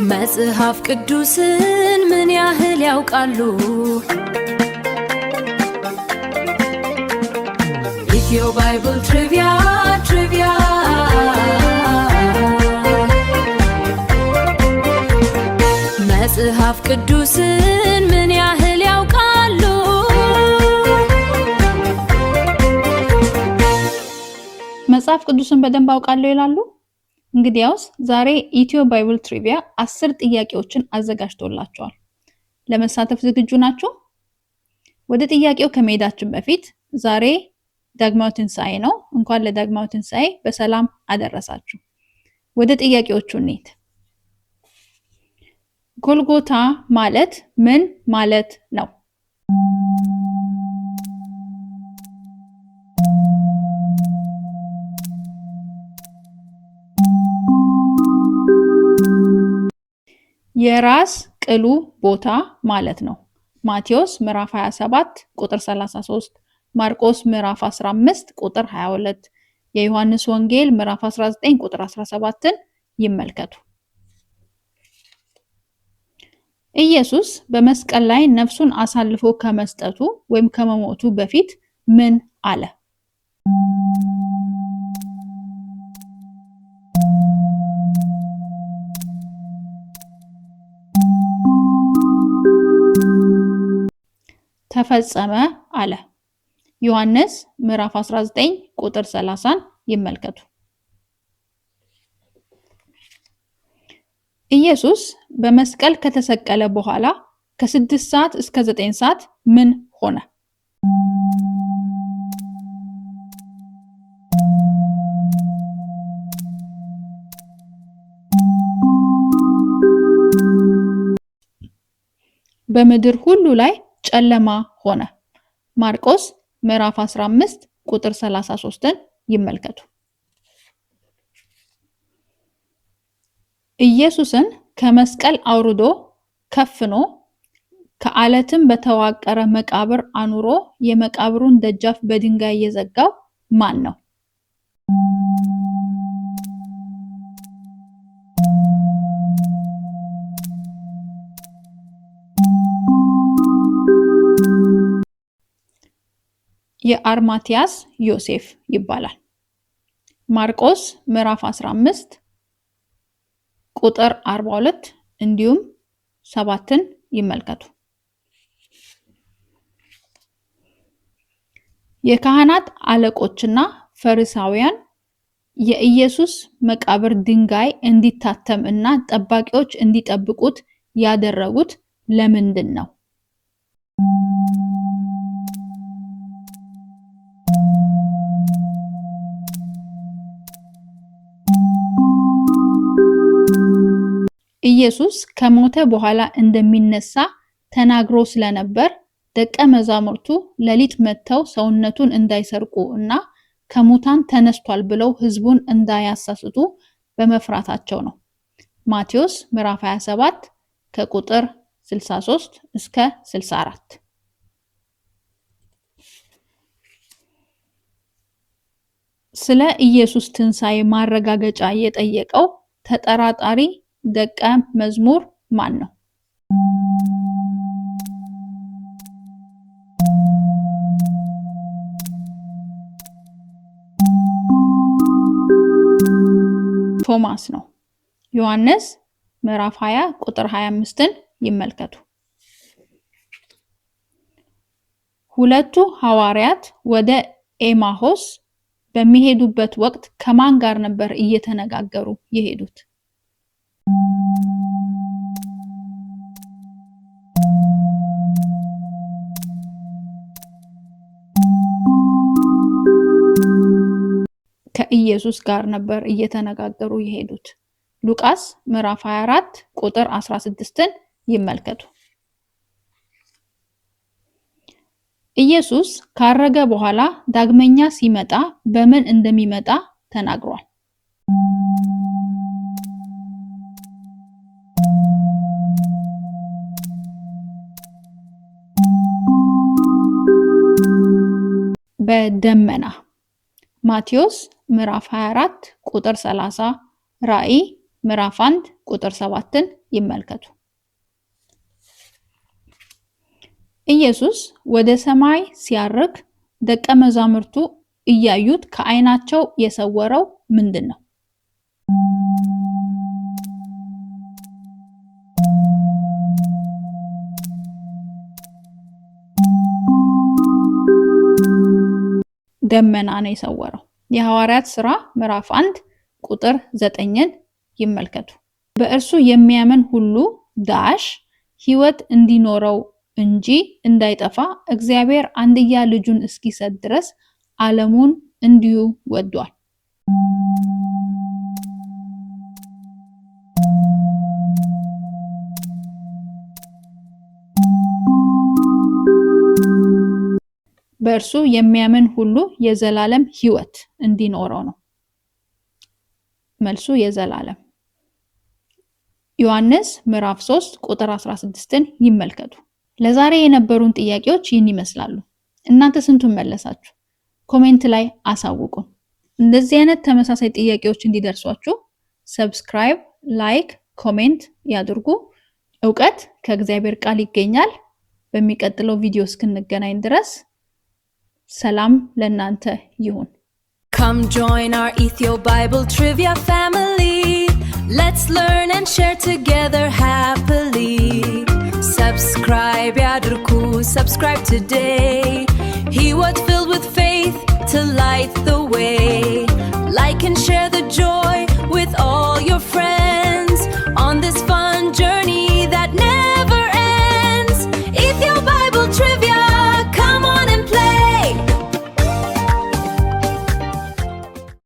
መጽሐፍ ቅዱስን ምን ያህል ያውቃሉ? Ethio Bible Trivia Trivia። መጽሐፍ ቅዱስን ምን ያህል ያውቃሉ? መጽሐፍ ቅዱስን በደንብ አውቃለሁ ይላሉ? እንግዲያውስ ዛሬ Ethio Bible Trivia 10 ጥያቄዎችን አዘጋጅቶላችኋል። ለመሳተፍ ዝግጁ ናችሁ? ወደ ጥያቄው ከመሄዳችን በፊት ዛሬ ዳግማዊ ትንሣኤ ነው። እንኳን ለዳግማዊ ትንሣኤ በሰላም አደረሳችሁ። ወደ ጥያቄዎቹ እንሂድ። ጎልጎታ ማለት ምን ማለት ነው? የራስ ቅሉ ቦታ ማለት ነው። ማቴዎስ ምዕራፍ 27 ቁጥር 33፣ ማርቆስ ምዕራፍ 15 ቁጥር 22፣ የዮሐንስ ወንጌል ምዕራፍ 19 ቁጥር 17ን ይመልከቱ። ኢየሱስ በመስቀል ላይ ነፍሱን አሳልፎ ከመስጠቱ ወይም ከመሞቱ በፊት ምን አለ? ተፈጸመ አለ። ዮሐንስ ምዕራፍ 19 ቁጥር 30ን ይመልከቱ። ኢየሱስ በመስቀል ከተሰቀለ በኋላ ከ6 ሰዓት እስከ 9 ሰዓት ምን ሆነ? በምድር ሁሉ ላይ ጨለማ ሆነ። ማርቆስ ምዕራፍ 15 ቁጥር 33ን ይመልከቱ። ኢየሱስን ከመስቀል አውርዶ ከፍኖ ከዓለትም በተዋቀረ መቃብር አኑሮ የመቃብሩን ደጃፍ በድንጋይ የዘጋው ማን ነው? የአርማትያስ ዮሴፍ ይባላል። ማርቆስ ምዕራፍ 15 ቁጥር 42 እንዲሁም 7ን ይመልከቱ። የካህናት አለቆችና ፈሪሳውያን የኢየሱስ መቃብር ድንጋይ እንዲታተም እና ጠባቂዎች እንዲጠብቁት ያደረጉት ለምንድን ነው? ኢየሱስ ከሞተ በኋላ እንደሚነሳ ተናግሮ ስለነበር ደቀ መዛሙርቱ ሌሊት መጥተው ሰውነቱን እንዳይሰርቁ እና ከሙታን ተነስቷል ብለው ሕዝቡን እንዳያሳስቱ በመፍራታቸው ነው። ማቴዎስ ምዕራፍ 27 ከቁጥር 63 እስከ 64። ስለ ኢየሱስ ትንሣኤ ማረጋገጫ የጠየቀው ተጠራጣሪ ደቀ መዝሙር ማን ነው? ቶማስ ነው። ዮሐንስ ምዕራፍ 20 ቁጥር 25ን ይመልከቱ። ሁለቱ ሐዋርያት ወደ ኤማሆስ በሚሄዱበት ወቅት ከማን ጋር ነበር እየተነጋገሩ የሄዱት? ከኢየሱስ ጋር ነበር እየተነጋገሩ የሄዱት። ሉቃስ ምዕራፍ 24 ቁጥር 16ን ይመልከቱ። ኢየሱስ ካረገ በኋላ ዳግመኛ ሲመጣ በምን እንደሚመጣ ተናግሯል። በደመና። ማቴዎስ ምዕራፍ 24 ቁጥር 30፣ ራእይ ምዕራፍ 1 ቁጥር 7ን ይመልከቱ። ኢየሱስ ወደ ሰማይ ሲያርግ ደቀ መዛሙርቱ እያዩት ከዓይናቸው የሰወረው ምንድን ነው? ደመና ነው የሰወረው። የሐዋርያት ሥራ ምዕራፍ 1 ቁጥር 9ን ይመልከቱ። በእርሱ የሚያምን ሁሉ dash ሕይወት እንዲኖረው እንጂ እንዳይጠፋ እግዚአብሔር አንድያ ልጁን እስኪሰጥ ድረስ ዓለሙን እንዲሁ ወዷል። በእርሱ የሚያምን ሁሉ የዘላለም ሕይወት እንዲኖረው ነው። መልሱ የዘላለም። ዮሐንስ ምዕራፍ 3 ቁጥር 16ን ይመልከቱ። ለዛሬ የነበሩን ጥያቄዎች ይህን ይመስላሉ። እናንተ ስንቱን መለሳችሁ? Comment ላይ አሳውቁን። እንደዚህ አይነት ተመሳሳይ ጥያቄዎች እንዲደርሷችሁ subscribe፣ like፣ comment ያድርጉ። እውቀት ከእግዚአብሔር ቃል ይገኛል። በሚቀጥለው ቪዲዮ እስክንገናኝ ድረስ ሰላም ለእናንተ ይሁን። Come join our Ethio Bible Trivia family. Let's learn and share together happily. Subscribe ያድርጉ, subscribe today. ሕይወት filled with faith to light the way. Like and share the joy.